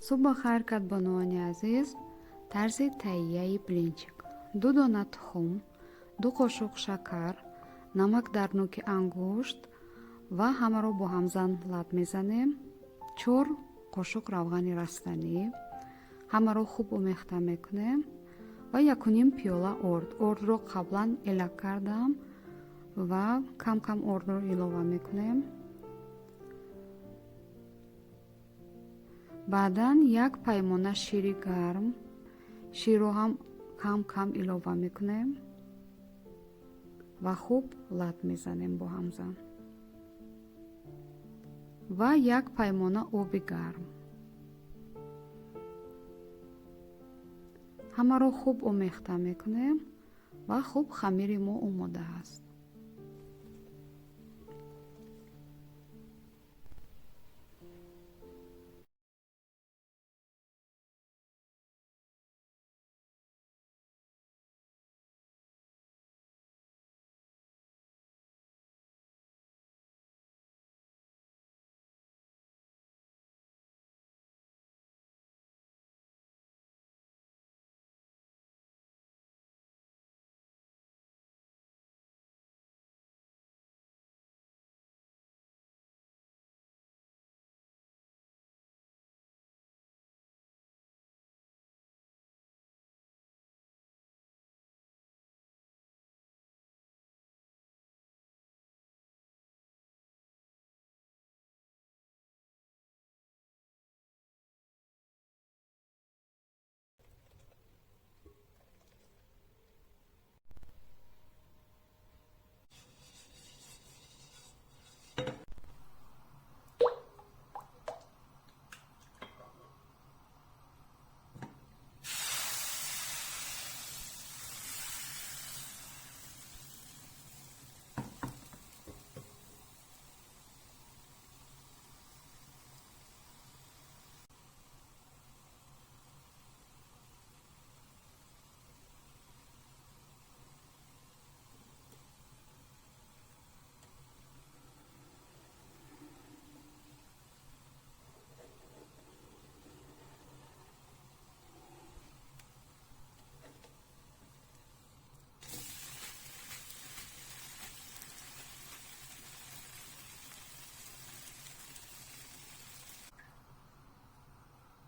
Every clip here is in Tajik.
Субҳ бахайр, кадбонуони азиз. Тарзи таҳияи блинчик: 2 дона тухм, 2 қошуқ шакар, намак дар нӯки ангушт ва ҳамаро бо ҳамзан лат мезанем. 4 қошуқ равғани растанӣ. Ҳамаро хуб омехта мекунем ва 1,5 пиёла орд. Ордро қаблан элак кардам ва кам-кам ордро илова мекунем. Баъдан 1 паймона шири гарм. Ширро ҳам кам-кам илова мекунем ва хуб лат мезанем бо ҳамзан. Ва 1 паймона оби гарм. Ҳамаро хуб омехта мекунем ва хуб хамири мо омода аст.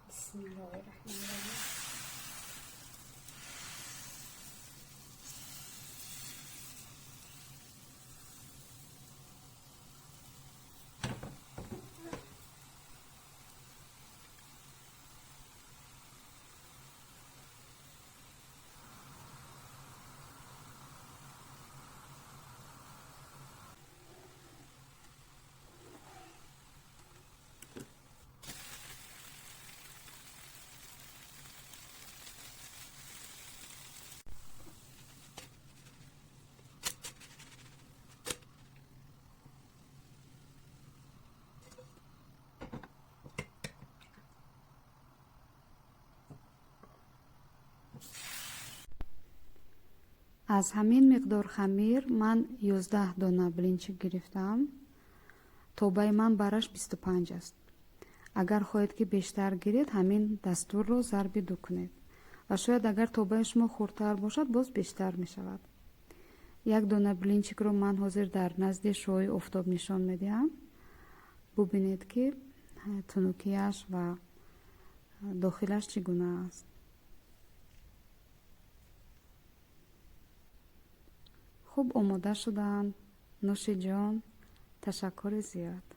Bismillahirrahmanirrahim. Аз ҳамин миқдор хамир ман 11 дона блинчик гирифтам. Тобаи ман бараш 25 аст. Агар хоҳед, ки бештар гиред, ҳамин дастурро зарби 2 кунед. Ва шояд агар тобаи шумо хурдтар бошад, боз бештар мешавад. 1 дона блинчикро ман ҳозир дар назди шуои офтоб нишон медиҳам. Бубинед, ки тунукияш ва дохилаш чӣ гуна аст. Хуб омода шудаанд. Нӯши ҷон, ташаккури зиёд.